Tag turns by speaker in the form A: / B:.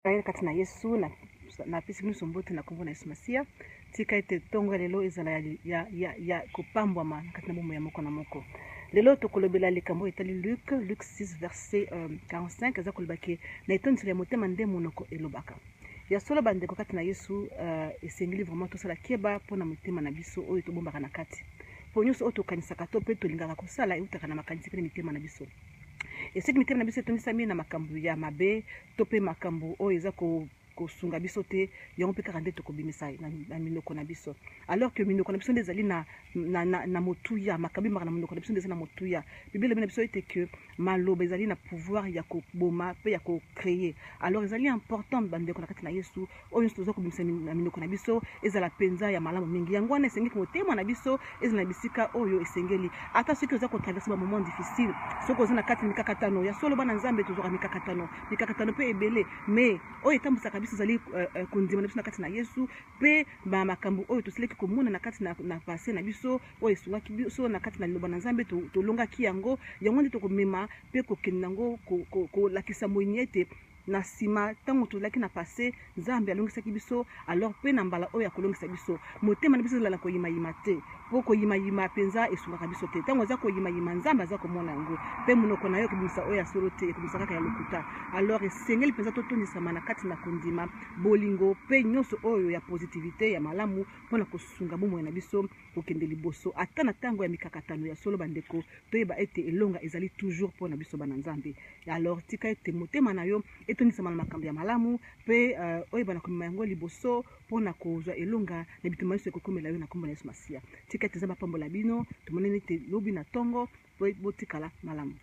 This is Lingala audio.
A: Israel kati na Yesu na napesi bino mbote na kombo na Yesu Masiya. Tika ete ntongo ya lelo ezala ya, ya, ya, ya kopambwama na kati na bomoi ya moko na moko. Lelo tokolobela likambo etali Luc, Luc 6 verset 45 eza koloba ke na etondiselo ya motema nde monoko elobaka. Ya solo bandeko kati na Yesu, esengeli vraiment tosala keba mpo na motema na biso oyo tobombaka na kati. Mpo nyonso oyo tokanisaka to mpe tolingaka kosala eutaka na makanisi mpe na mitema na biso. E soki mitema na biso etondisami na makambo ya mabe to mpe makambo oyo eza kosunga biso te, yango mpe kaka nde tokobimisa na minoko na biso. Alors que minoko na biso nde ezali na motuya, makambo ebimaka na monoko na biso nde eza na motuya. Biblia elobi na biso ete que maloba ezali na pouvoir ya koboma mpe ya kocreye. Alors ezali important bandeko na kati na Yesu, oyo nyonso toza kobimisa na minoko na biso ezala mpenza ya malamu mingi. Yango wana esengeli motema na biso ezala na bisika oyo esengeli. Ata soki oza kotraverse ba moment difficile, soki oza na kati mikakatano ya solo, bana Nzambe tozwaka mikakatano, mikakatano mpe ebele, mais oyo etambwisaka biso ezali kondima na biso na kati na Yesu mpe ba makambo oyo tosilaki komona na kati na passé na biso, oyo esungaki biso na kati na liloba na Nzambe, tolongaki yango. Yango nde tokomema mpe kokende nango kolakisa moyini ete na nsima ntango tozalaki na passé, Nzambe alongisaki biso, alors mpe na mbala oyo akolongisa biso. Motema na biso ezala na koyimayima te, mpo koyimayima mpenza esungaka biso te. Ntango oza koyimayima, Nzambe aza komona yango, mpe monoko na yo ekobimisa oyo ya solo te, ekobimisa kaka ya lokuta. Alors esengeli mpenza totondisama na kati na kondima, bolingo mpe nyonso oyo ya positivité ya malamu mpo na kosunga bomoi na biso kokende liboso ata na ntango ya mikakatano. Ya solo bandeko, toyeba ete elonga ezali toujours mpo na biso bana Nzambe. Alors tika ete motema na yo etondisama na makambo ya malamu mpe oyeba na komema yango liboso mpo na kozwa elonga na bitumba nyonso ekokomela yo na kombo na Yesu Masiya. Tika ete Nzambe apambola bino. Tomonani ete lobi na ntongo, po botikala malamu.